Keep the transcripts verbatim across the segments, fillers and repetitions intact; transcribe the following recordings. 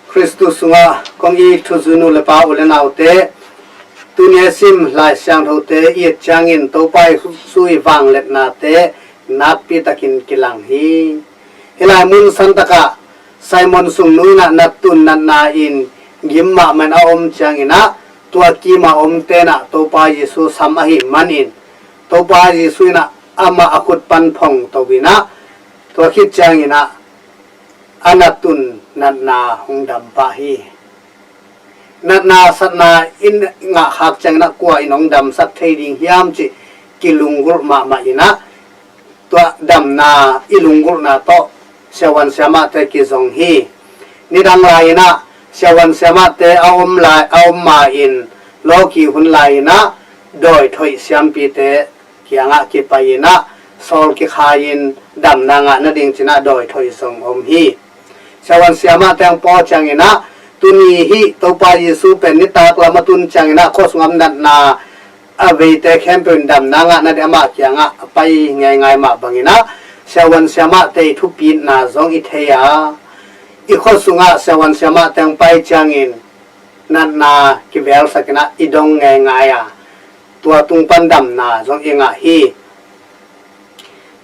Khristu sungah kong it thuzui nu le pa, u le naute, tuni a sim Lai Siangthote i et ciangin Topa Jesu i vangliatnate nakpi takin kilang hi. Hih lai mun santakah Simon Sung nu in ah nattun natna in gim mahmah in a om ciangin ah, tua kim a omte in ah Topa Jesu sam ahih manin, Topa Jesu in ah amah a khut pan phongto in ah, tua khit ciangin ah a nattun natna hong dam pah hi. Natna satna i ngah khak ciangin ah kua in hong damsak thei ding hiam cih kilunggulh mahmah in ah, tua damna i lunggulhna tawh siavuan siamahte kizong hi. Nidang lai in ah siavuan siamahte a om lai, a om ma-in lawki hun lai in ah dawi thoih siampite kiangah kipai in ah sawl kikhai-in damna ngah nading ci-in ah dawi thoih zong om hi. Siavuan siamahte hong paw ciangin ah, tuni hih Topa Jesu pen nitak lam a tun ciangin ah khua sungah natna a veite khempeuh in damna ngah nading amah kiangah a pai ngeingai mah bangin ah, siavuan siamahte i thupitna zong i thei a, i khua sungah siavuan siamahte hong pai ciangin natna kivelsak in ah i dong ngeingai a, tua tung pan damna zong i ngah hi.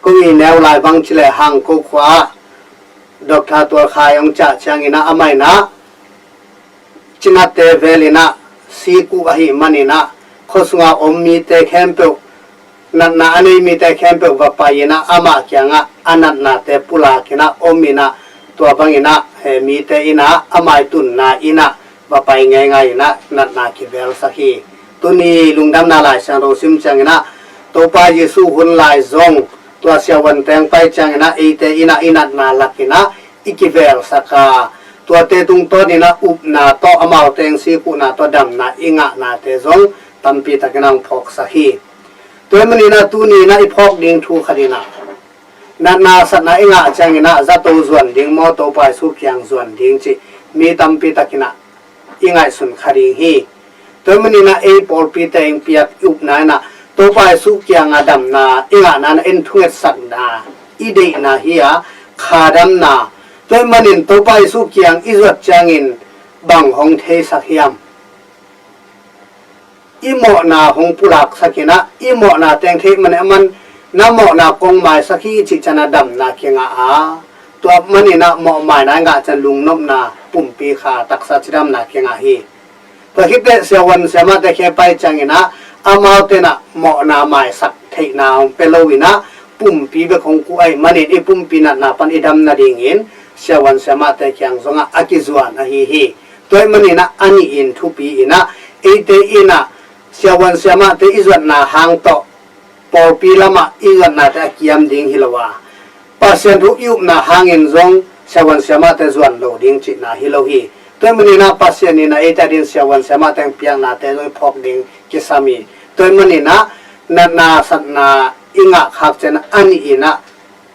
Kong it neu lai bang ci leh Hangko khua ah Doctor Tual Khai hong ciah ciangin ah, amah in ah Cinate vel in ah sik uh ahih manin ah, khua sungah om mite khempeuh, natna a nei mite khempeuh va pai in ah amah kiangah a natnate pulak in ah om in ah, tua bangin ah, eh, mite in ah amah i tunna inn ah va pai ngeingai in ah natna kivelsak hi. Tuni lungdamna Lai Siangtho sim ciangin ah, Topa Jesu hun lai zong tua siavuante hong pai ciangin ah eite in ah i natna lak in ah i kivelsak a, tuate tungtawn in ah upna tawh, amaute hong sik uhna tawh damna i ngahnate zong tampi takin ah hong phawksak hi. Tua ahih manin ah tuni in ah i phawk ding thu khat in ah, natna satna i ngah ciangin ah zato zuan ding maw, Topa Jesu kiang zuan ding cih mi tampi takin ah i ngaihsun kha ding hi. Tua ahih manin ah ei pawlpite in piak i upna in ah, Topa Jesu kiangah damna i ngahna in ah, en thungetsakna i deihna hi a, kha damna. Tua ahih manin Topa Jesu kiang i zuat ciangin bang hong theisak hiam? I mawhna hong pulaksak in ah, i mawhna teng theih man, aman na mawhna kong maisak hi cih ciang a damna kingah a, tua manin ah mawhmaina i ngah ciang lungnopna, pumpi kha, taksa cidamna kingah hi. Tua khit teh siavuan siamahte kiang pai ciangin ah, amaute in ah mawhna maisak theihna hong pia lo in ah, pumpi bek hong kuh ahih manin i pumpi natna pan i dam nadingin siavuan siamahte kiang zongah a kizuan ahi hi. Tua ahih manin ah a nih in thupi in ah, eite in ah siavuan siamahte i zuatna hang tawh pawlpi lamah i zuatnate a kiam ding hi lo a, Pasian thu i upna hangin zong siavuan siamahte zuan lo ding cihna hi lo hi. Tua ahih manin ah Pasian in ah eite adingin siavuan siamahte hong piaknate zong i phawk ding kisam hi. Tua ahih manin ah natna satna i ngah khak ciang a nih in ah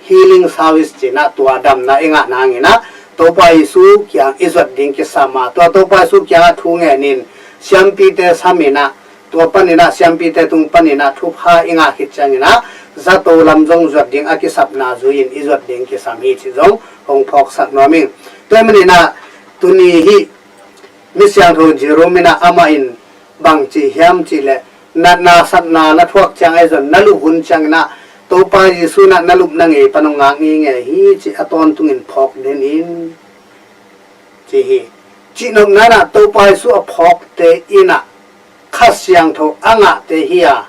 healing service ci-in ah, tua damna i ngah nangin ah Topa Jesu kiang i zuat ding kisam a, tua Topa Jesu kiangah thu ngenin siampite sam in ah, tua panin ah siampite tung panin ah thupha i ngah khit ciangin ah zato lam zong zuat ding a kisapna zui-in i zuat ding kisam hi cih zong hong phawksak nuam ing. Tua ahih manin ah tuni hih Misiangtho Jerome in ah, amah in bang ci hiam cih leh, natna satna na thuak ciang ahi zong na lup hun ciangin ah Topa Jesu in ah na lupna ngei pan hong ngak ngei hi cih a tawntungin phawk den in, ci hi. Cihnopna in ah Topa Jesu a phawkte in ah Kha Siangtho a ngahte hi a,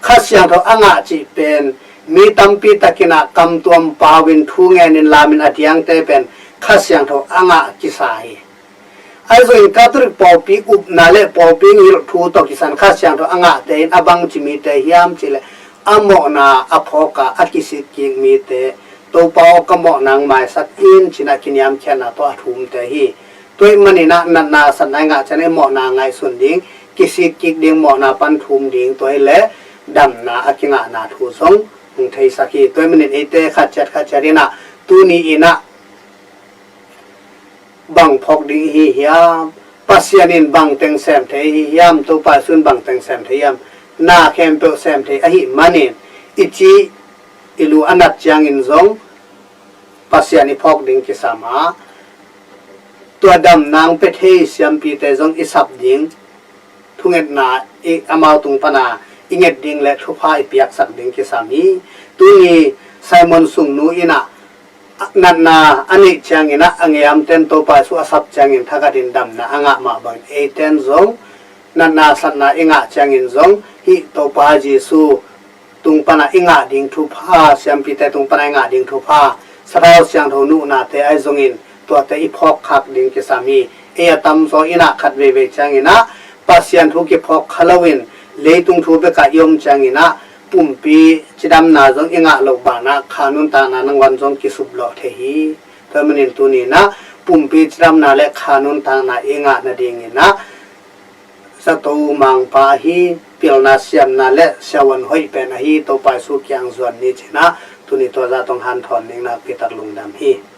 Kha Siangtho a ngah cih pen mi tampi takin ah kamtuam pau-in, thu ngenin, lamin a diangte pen Kha Siangtho a ngah kisa hi. Ahi zongin Catholic pawlpi upna le pawlpi ngilh thu tawh kisan Kha Siangtho a ngahte in a bangci mite hiam cih leh, a mawhna a phawk a, a kisik kik mite, Topa aw, ka mawhna hong maisak in ci-in ah kiniamkhiatna tawh a thumte hi. Tua ahih manin ah natna satna i ngah ciang i mawhna ngaihsun ding, kisik kik ding, mawhna pan thum ding, tua hi leh damna a kingahna thu zong hong theisak hi. Tua ahih manin eite khat ciat khat ciat in ah tuni in ah bang phawk ding i hi hiam? Pasian in bang teng sem thei i hi hiam? Topa Jesu in bang teng sem thei hiam? Na khempeuh sem thei ahih manin i ci i lu a nat ciangin zong Pasian i phawk ding kisam a, Tua damna hong pia thei siampite zong i sap ding, thungetna i amau tung pana i nget ding le thupha i piaksak ding kisam hi. Tuni Simon Sungnu in ah natna a neih ciangin ah a ngeamten Topa Jesu a sap ciangin thakhatin damna a ngah mah bangin eiten zong natna satna i ngah ciangin zong hih Topa Jesu tung pana i ngah ding thupha, siampite tung pana i ngah ding thupha, sathau siangtho nuhnate ahi zongin tuate i phawkkhak ding kisam hi. Ei a tamzaw in ah khat veivei ciangin ah Pasian thu kiphawk kha loin leitung thu bekah i om ciangin ah pumpi cidamna zong i ngah loh banah kha nuntakna nangawn zong kisuplawh thei hi. Tua manin tuni in ah pumpi cidamna le kha nuntakna i ngah nadingin ah zato mangpa ahi, pilna siamna le siavuan hoih pen ahi Topa Jesu kiang zuan ni ci-in ah tuni tua zah tawh hong hanthawn ning nakpi tak lungdam hi.